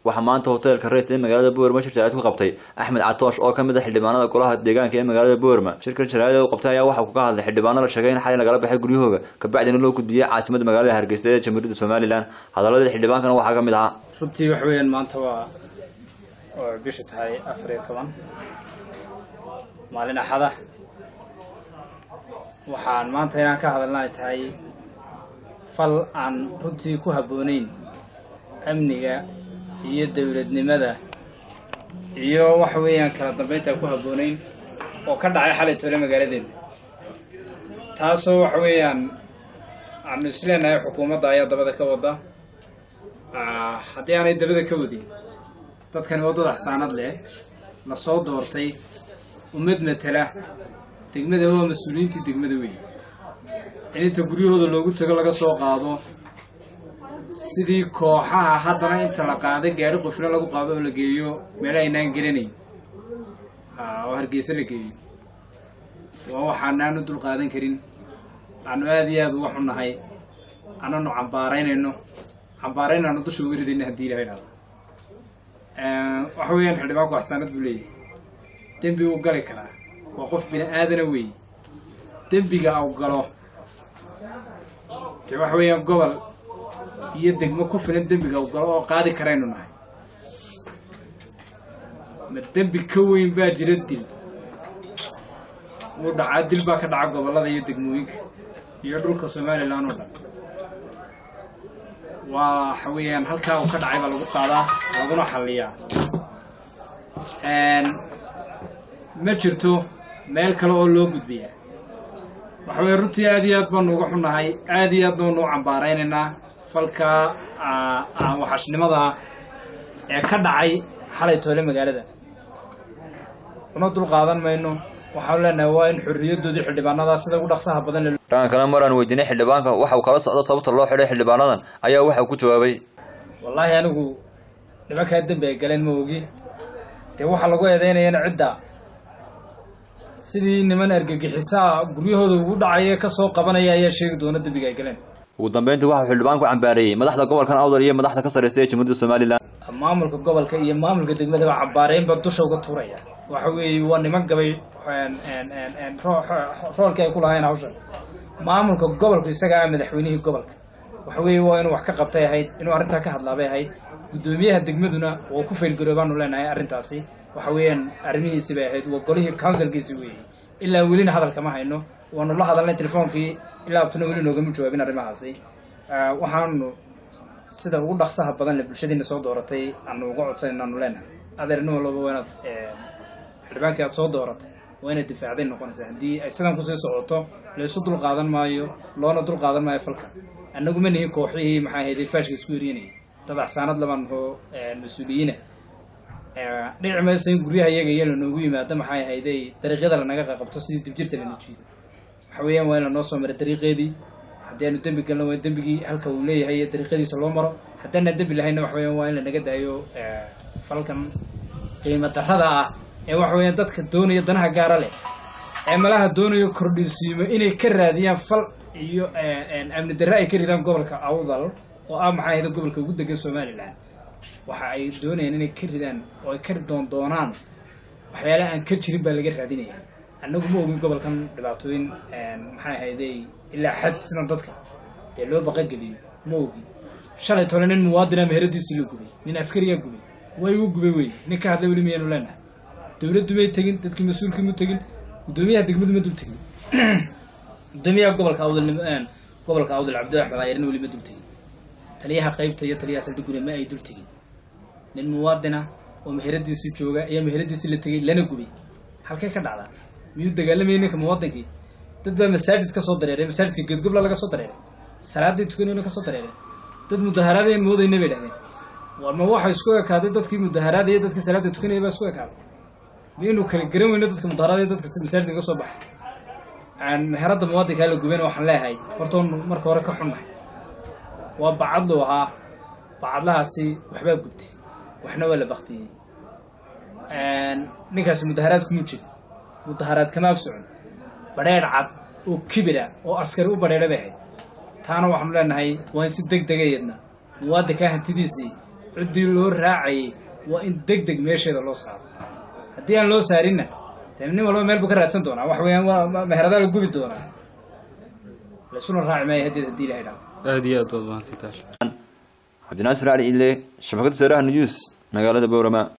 Waxaa maanta hoteelka Rays ee magaalada Boorama shir jaraa'id ku qabtay Axmed Catoosh oo ka mid ah xildhibaanada golaha deegaanka ee magaalada Boorama. Shirkan jaraa'id uu qabtay ayaa waxa uu kaga hadlay xildhibaano la sheegay in xalay lagala baxay guryahooga, kabacdina loo gudbiyey caasimadda magaalada Hargeysa ee Jamhuuriyadda Somaliland. Hadaladii xildhibaankana waxaa ka mid ahaa: Runtii waxa weeyaan maanta waa oo bishu tahay 14, maalin Axada. Waxaan maanta inaan ka hadalna ay tahay fal aan runtii ku habboonayn amniga iyo dowladnimada iyo waxa weeyaan kala dambeynta aan ku habboonayn oo ka dhacay xalay tole magaaladeena, taasoo waxa weeyaan aanu isleenahay xukuumadda ayaa dabada ka wada. Haddii aanay dabada ka wadin, dadkani waa dad axsaanad leh, la soo doortay, ummad matela, degmada waa mas-uuliyiintii degmada wey. In inta guryahooda loogu tago laga soo qaado sidii kooxaha, haddana inta la qaaday gaari qofna lagu qaado oo la geeyo meela aynaan garanayn oo Hargeysa la geeyo, waa waxaanaanu dul qaadan karin. Aanu aada iyo aada uga xunnahay, ananu cambaaraynayno, cambaaraynaanu dusha uga ridayno haddii Ilaha idhahdo. Waxa weeyaan xildhibaanku axsaanad buu leeyahay, dembi uu gali karaa, waa qof bini aadana weeye. Dembiga au galo dee waxa weeyaan gobol iyo degmo ku filan dembiga u galo oo qaadi karaynu nahay. Ma dembi ka weyn baa jira? Dil wuu dhacaa, dil baa ka dhaca gobollada iyo degmooyinka iyo dhulka Somaliland oo dhan. Waa waxa weeyaan halkaa uu ka dhacay baa lagu qaadaa laguna xalliyaa. Ma jirto meel kale oo loo gudbiyaa. Waxa weeye runtii aada iyo aad baanu uga xunnahay, aada iyo aad baanu u cambaaraynaynaa falka waxashnimada ee ka dhacay xalay toole magaalada. Una dul qaadan mayno. Waxaanu leenahay waa in xorriyaddoodii xildhibaanada sida ugu dhaqsaha badan. Dhanka kale, mar aan weydiinay xildhibaanka waxa uu kala socdo sababta loo xidhay xildhibaanadan ayaa waxa uu ku jawaabay: Wallaahi anigu nimankaa dembi ay galeen ma ogi. Dee waxaa lagu eedeynayana cidda sidii niman argagixisaa guryahooda ugu dhacaya ka soo qabanaya ayaa sheegi doona dembiga ay galeen. Ugu dambeyntii waxa uu xildhibaanku cambaareeyey madaxda gobolkan Awdal iyo madaxda ka sarreysa ee Jamhuuriyadda Somaliland. Maamulka gobolka iyo maamulka degmadaba cambaareyn baa dusha uga tuuraya. Waxa weeye waa niman gabay roolkii ay ku lahayn hawshan. Maamulka gobolku isaga ah madaxweynihii gobolka, waxa weeye waa inuu wax ka qabtay ahayd, inuu arrintaa ka hadlaabay ahayd. Guddoomiyaha degmaduna waa ku failgaroobaanu leenahay arrintaasi. Waxa weeyaan arrimihiisi bay ahayd, waa golihii councilkiisi weeyey. Ilaa welina hadalkama hayno, waanu la hadalnay telefoonkii, ilaa abtuna weli noogama jawaabin arrimahaasi. Waxaanu sida ugu dhaqsaha badan le bulshadiina soo dooratay aanu uga codsanayno, aanu leenahay: adeer, nin walbaba waa inaad xildhibaankii aad soo dooratay waa inaad difaacday noqonaysaa. Haddii ay sidan kusii socoto, laysu dul qaadan maayo, loona dul qaadan maayo falka. Annagu ma nihin kooxihii maxaa ahayday faashka isku eryanayay, dad axsaanad laban oo mas-uuliyiina. Dhici mayso in guryaha iyaga iyo lanoogu yimaado, maxay ahayday, dariiqyada lanaga qaqabto, sidii dibjirta lana jiido. Waxa weeyaan waa in lanoo soo maro dariiqeedii. Haddii aanu dembi galno, waa in dembigii halka uu leeyahay iyo dariiqadiisa loo maro. Haddaanaan dembi lahayna, waxa weeyaan waa in lanaga daayo falkan qiimo darrada ah ee waxa weeyaan dadka doonaya danaha gaara leh ee malaha doonayo kordhinsiimo inay ka raadiyaan fal iyo amni darre ay ka ridaan gobolka Awdal oo ah maxay ahayd gobolka ugu degan Somaliland. Waxa ay doonayaan inay ka ridaan oo ay ka doondoonaan waxyaalaha aan ka jirin baa laga raadinaya. Annagu ma ogin gobolkan dhibaatooyin maxay ahayday ilaa xad sidan dadka dee loo baqageliyo ma ogin. Shalay tole nin muwaadina meheradiisii la gubay, nin askariyaa gubay, waa igu gubay wey. Nin ka hadlay weli miyaanu leenahay? Dowladdu may tegin, dadkii mas-uulkii mu tegin, guddoomiyaha degmadu ma dul tegin, guddoomiyaha gobolka Awdal, gobolka Awdal Cabdi Axmed Ayarna weli ma dul tegin, taliyaha qaybta iyo taliyaha saldhiguna ma ay dul tegin. Nin muwaadina oo meheradiisii jooga ayaa meheradiisii la tegey lana gubay. Halkee ka dhacdaa? Miyuu dagaalamayay ninka muwaadinkii? Dad baa masaajid ka soo dareeray, masaajidka Geedgobla laga soo dareeray, salaadii tukanayna ka soo dareeray. Dad mudaharaadayaan moodayna bay dhahdeen. War ma waxa isku ekaaday dadkii mudaharaadaya dadkii salaada tukanaya baa isku ekaaday? Miyaynu kala garan weyno dadka mudaharaadaya dadka masaajidka ka soo baxay? Aan meheradda muwaadinkaa la gubayna waxaan leeyahay hortoon marka hore ka xunnahay. Waa bacadlu ahaa, bacadlahaasi waxbaa gubtay, waxna waa la baktiyey. Ninkaasi mudaharaad kuma jirin, mudaharaad kama ag socon, badheedh cad oo kibira oo askari u badheedha bay ahayd. Taana waxaanu leenahay waa in si deg dega iyadna muwaadinkaa hantidiisii Ciddii loo raacayay waa in deg deg meesheeda loo saaro. Haddii aan loo saarinna, dee nin walba meel buu ka raadsan doonaa. Wax weeyaan waa meheradaa la gubi doonaa, laysuna raaci maayo haddii Ilahay dhahdo. Aad iyo aad baad mahadsantahay. Cabdinaasir Cali Ile, shabakada Seeraha News, magaalada Boorama.